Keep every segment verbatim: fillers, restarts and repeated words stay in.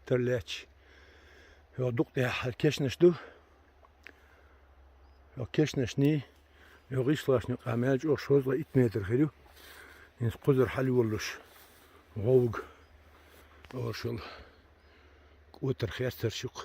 Тарлаьча. Йо, дукъ тӀехьа кешнаш ду. Йо, кешнашний, йо, гӀишлошний къамаьл чӀогӀа шозлагӀа итт метр хир ю. ХӀинца кхузара хьалволлуш вовга оршал кӀотар херцарш ю-кх.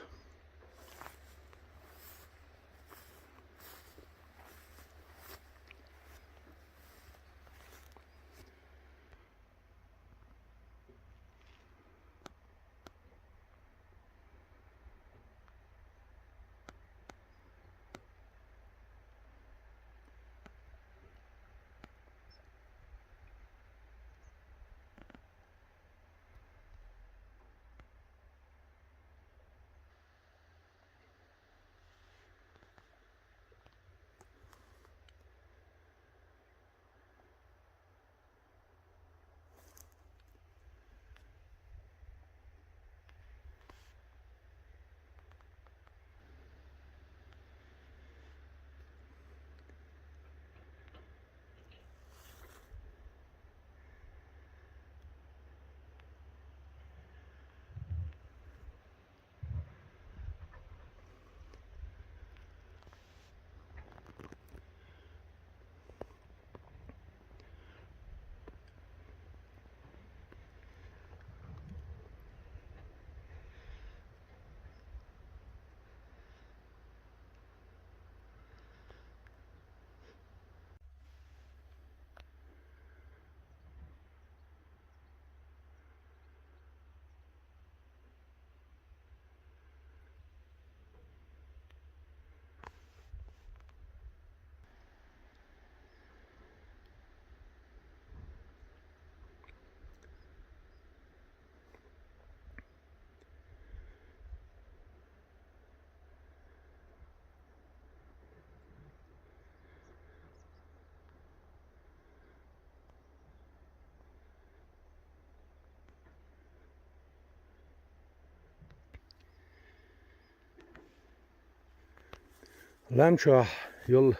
Лам чохь йолу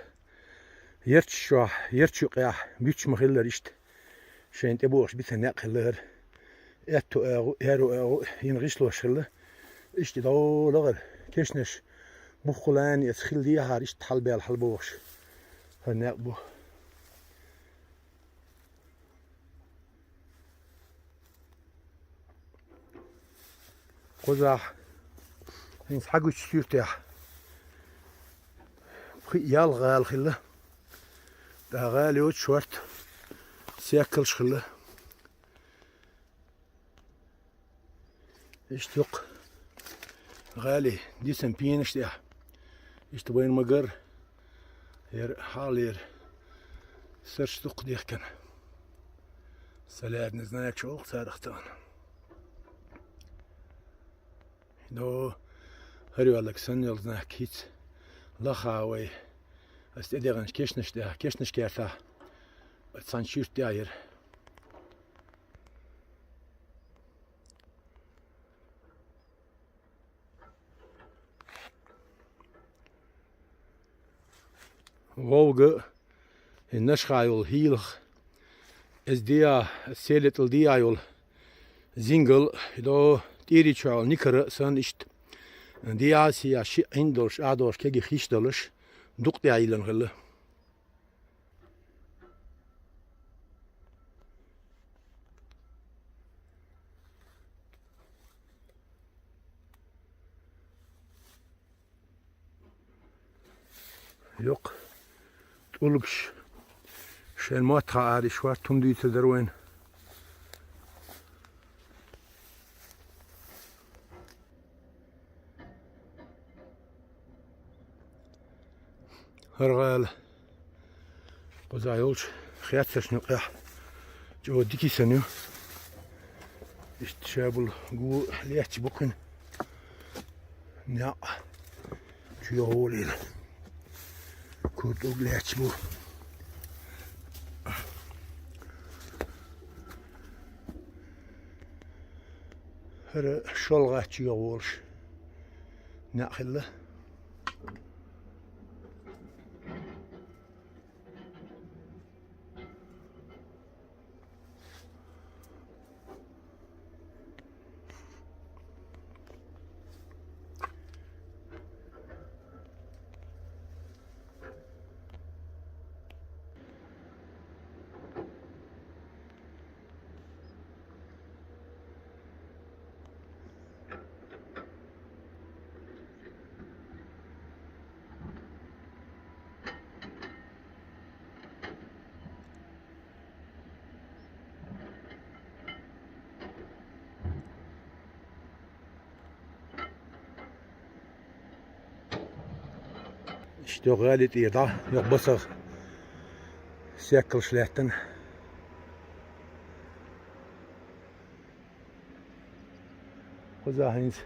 ярташ чохь, ярташ юкъехь буьтуш ма-хиллара иштта. Шайна тӀебогӀуш битина некъ хилла хӀара. Аьтту агӀу, аьрру агӀу, йина гӀишлош хилла. Иштта дӀо лахара кешнаш буххулан эца хила дехьара иштта хьалабаьлла хьалабогӀуш хӀара некъ бу. Кхузахь хӀинца хьагучу суьртехь пхи ялх гӀала хилла. ТӀаккха гӀала йоцу шорта сехкалш хилла. Иштта юккъе гӀали дисина пенаш тӀехь. Иштта вайна ма-гарра, хӀара хьалхалера сарш дуккха дехкина. Сан лаьрна знакаш олу царах тахана. Но хӀара йоьлларг санна йолу знак хӀинца лаха вай аса тӀедеанчу кешнаш тӀехь, кешнаш кертахь, цхьана шуьрта тӀехь яра. Вовга, и Нашха йолу хӀийлах, эс диа, эс селетал диа йолу зингал, и до тӀери чохь йолу никара санна иштта. Диа сия шиъ Ӏин долуш, а долуш кегий хиш долуш, дукъ тӀе йиллина хилла. Юккъе тӀулгаш шайн мотт хаьара, и шорта хӀума дуьйцур дара вайна. ХӀара гӀала кхузахь йолчу хеццаршна юкъехь чӀогӀа дика йисина ю. Иштта шабула гу летташ бу кхин. Неа чу йогӀу волийла. Куртуг летташ бу. ХӀара шолгӀачча йогӀу волуш неа хилла. Иштта йо гӀали тӀера дӀа, йо басагӀа сехкалш лаьттан. Кхузахь хӀинца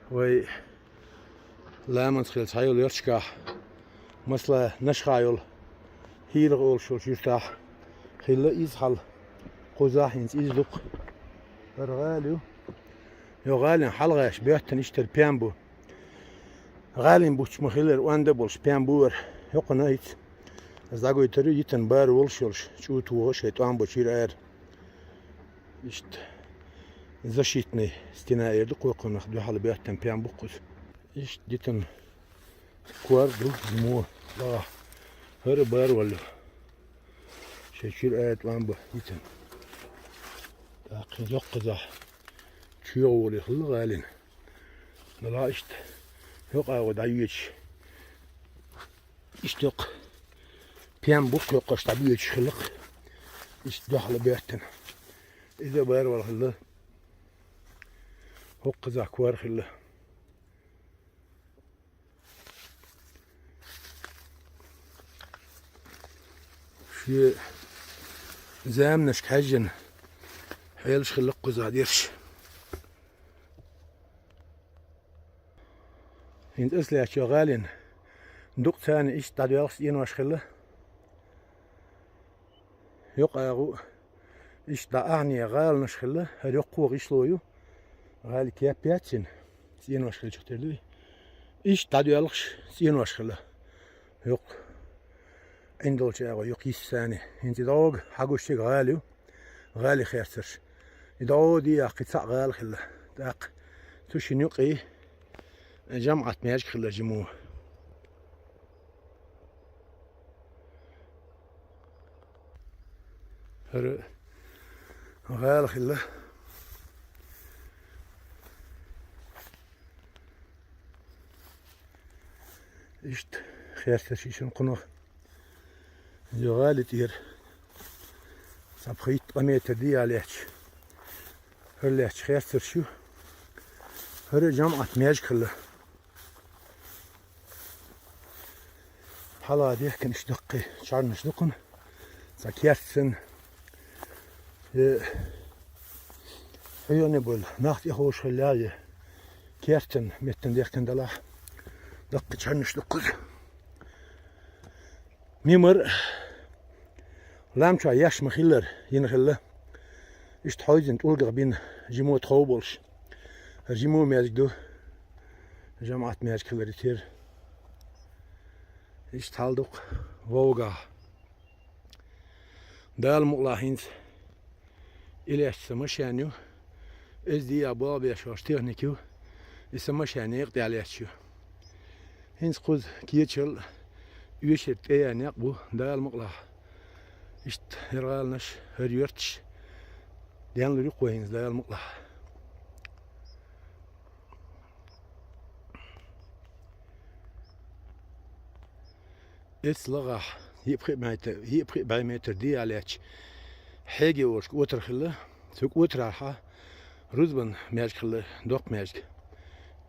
вай ламанца хилла цхьа йолу ярташкахь, масала, Нашха йолу ХӀийрагӀ олуш йолчу юьртахь хилла иза хьал. Кхузахь хӀинца иза дукха. ХӀара гӀала ю. Йо гӀалин хьалгӀаьш боьттина иштта пен бу. ГӀалин буч ма хилара, онда болуш пен бу хӀара. ХӀокхунна хӀинца, аса дӀагойтур ю, йитан бара волуш йолуш, чӀу тоха шайн тӀом бочийра ара. Иштта защитный стена эр ду кхокхунах дуьхьал боьттина пен бу кхуза. Иштта дитан кор ду жимо. ХӀара бара валла. Шайн чуьра ара тӀом бу йитан. ТӀаккха йоккхазахь чоьгӀа волий хилла гӀалина. Нала иштта йокъа гӀо дӀайоьдуш. Иштта йоккха пен бу кху йоккхаш дӀабоьдуш хилла-кх. Иштта дуьхьал боьттина. Иза бара вала хилла. ХӀокхузахь кор хилла. Шен заманашка хьаьжжина хьелаш хилла-кх кхузахь дерш. ХӀинца ас лаьттачу гӀалин дукъ царна иштта дӀадоьлхуш цӀенош хилла. Йокъа гӀу иштта дӀа ахьне гӀаланаш хилла, хӀара йоккхо гӀишло ю. ГӀали кеп яц цуьнан, цӀенош хилчух тера ду и. Иштта дӀадоьлхуш цӀенош хилла. Йоккха. Ӏиндолчу агӀо йоккха йист царна. ХӀинца и дӀогӀа хьагуш шига гӀала ю. ГӀали херцарш. И дӀогӀа дийа кхин цхьаъ гӀала хилла. ТӀаккха цу шина юкъе жамаӀат маьждиг хилла жимо. ХӀара гӀала хилла. Иштта херцарш ишан кхунах. Йо гӀали тӀера цхьа пхийтта-ткъа метр дийа лаьтташ. ХӀара лаьтташ херцарш ю. ХӀара жамаӀат маьждиг хилла. Хьала дехкина иштта даккхий чарнаш ду кхунна. Цхьа керт санна. Э, хьоьгӀане болу нах тӀехуш хилла я кертан меттан дехкина далахь, даккхий чарнаш ду кхуза. Мимар лам чохь еш ма хиллара, йина хилла. Иштта хьойзина тӀулгах бина жимо тхов болуш. Жимо маьждиг ду. ЖамаӀат маьждиг хиларе терра. Иштта хьал ду-кх вовгахь. Дала мукъалахь хӀинца и лаьтташ сан машен ю. Иза дийа болх беш йолуш техника ю. И сан машен некъа тӀехь лаьтташ ю. ХӀинца кхуза кечал оьшург тӀеян некъ бу, Дала мукъалахь. Иштта хӀара гӀаланаш, хӀара юьрташ денлур ю-кх вай хӀинца, Дала мукъалахь. Эцу лагӀахь йиъ-пхиъ метр, йиъ-пхиъ бӀе метр дийа лаьтташ хьеге волуш кӀотар хилла. Цу кӀотарахьа рузбан маьждиг хилла, доккха маьждиг.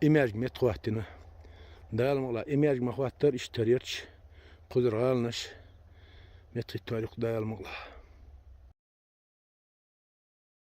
И маьждиг меттахӀоттина. Дала мукъалахь, и маьждиг ма хӀоттара, иштта хӀара юьрташ, кхузара гӀаланаш меттахӀиттор ю-кх, Дала мукъалахь.